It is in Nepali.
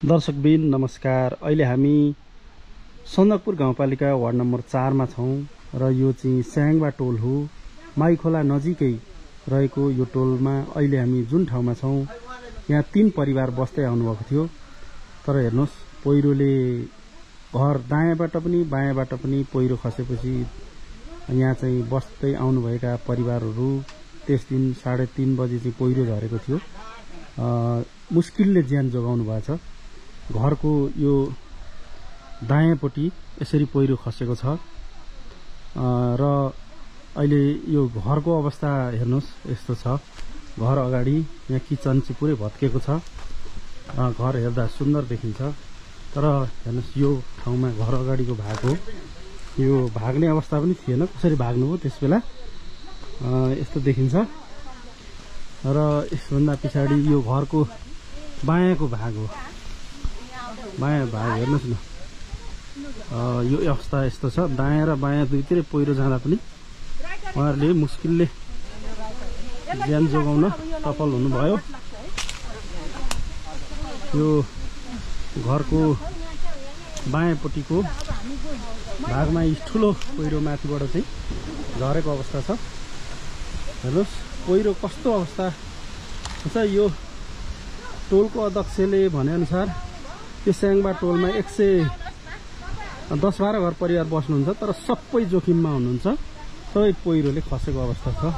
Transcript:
दर्शकबिन नमस्कार। अहिले हामी सन्दकपुर गाउँपालिका वार्ड नम्बर 4 मा छौं र यो चाहिँ स्याङबा टोल हो। माइखोला नजिकै रहेको यो टोलमा अहिले हामी जुन ठाउँमा छौं यहाँ 3 परिवार बस्दै आउनुभएको थियो। तर हेर्नुस्, पहिरोले घर दायाँबाट पनि बायाँबाट पनि पहिरो खसेपछि यहाँ चाहिँ बस्दै आउनुभएका परिवारहरू त्यस दिन 3:30 बजे चाहिँ पहिरो झरेको थियो। मुस्किलले ज्यान जोगाउनु भएको छ। घरको यो दायाँपट्टि यसरी पहिरो खसेको छ र अहिले यो घरको अवस्था हेर्नुस् यस्तो छ। घर अगाडि यहाँ किचन चाहिँ पुरै भत्केको छ। घर हेर्दा सुन्दर देखिन्छ, तर हेर्नुस् यो ठाउँमा घर अगाडिको भाग हो। यो भाग्ने अवस्था पनि थिएन। कसरी भाग्नु हो त्यसबेला यस्तो देखिन्छ। र यसभन्दा पछाडि यो घरको बायाँको भाग हो। बायाँ भाग हेर्नुस् न, यो अवस्था यस्तो छ। दायाँ र बायाँ दुईतिरै पहिरो जाँदा पनि उहाँहरूले मुस्किलले ज्यान जोगाउन सफल हुनुभयो। यो घरको बायाँपट्टिको भागमा ठुलो पहिरो माथिबाट चाहिँ झरेको अवस्था छ। हेर्नुस् पहिरो कस्तो अवस्था छ। यो टोलको अध्यक्षले भनेअनुसार यो स्याङबा टोलमा 110-12 घर परिवार बस्नुहुन्छ, तर सबै जोखिममा हुनुहुन्छ। सबै पहिरोले खसेको अवस्था छ।